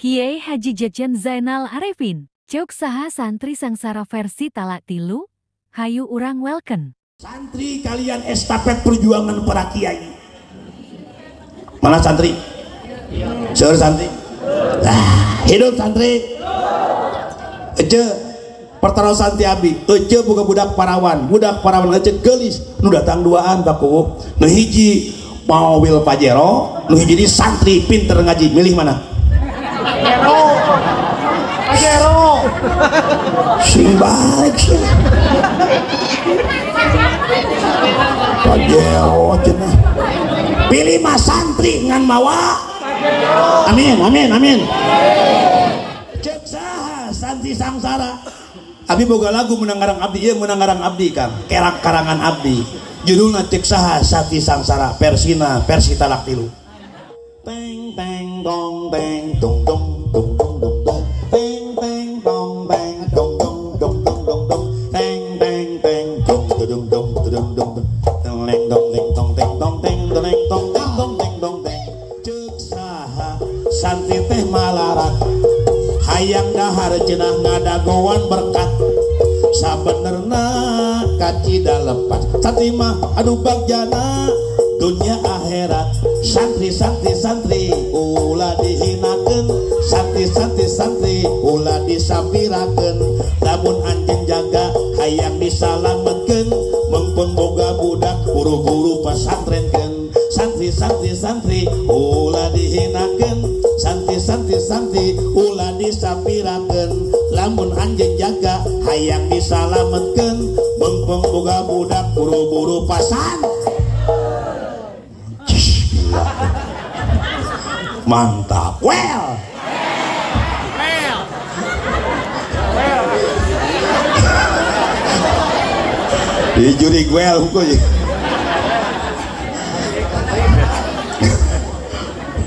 Kiai Haji Jejen Zainal Arifin, ceuk saha santri sangsara versi talak tilu, hayu urang welken. Santri kalian estafet perjuangan para kiai. Mana santri? Seur santri? Lah, hidup santri. Ece pertarosan ti abdi, ece boga budak parawan ece geulis nu datang duaan baku. Nu hiji mobil Pajero, nu hiji di santri pinter ngaji, milih mana? Pajero. Pajero. Sing balik sih. Pajero cenah. Pilih mah santri ngan mawa. Pajero. Amin amin amin. Ceuk saha santri sangsara. Abi boga lagu menang ngarang abdi, ieu menang ngarang abdi Kang. Kerak karangan abdi. Judulna ceuk saha santri sangsara versina versi talak tilu. Teng teng dong teng dong dong dong dong dong dong teng teng dong teng dong dong dong dong dong dong teng teng teng dong dong dong dong dong dong teng dong teng dong teng dong teng dong dong teng dong teng dong teng. Ceuk saha santri teh malarat hayang dahar cenah ngadagoan berkat sabenerna kacida lepas santri mah aduh bagjana dunia akhirat. Santri santri santri ulah dihinakeun, santri santri santri ulah disampirakeun, lamun anjeun jaga hayang disalametkeun, mengpun boga budak buru-buru pasantrenkeun. Santri santri santri ulah dihinakeun, santri santri santri ulah disampirakeun, lamun anjeun jaga hayang disalametkeun, mengpun boga budak buru-buru pasan. Mantap. Well. Di juri well hukum.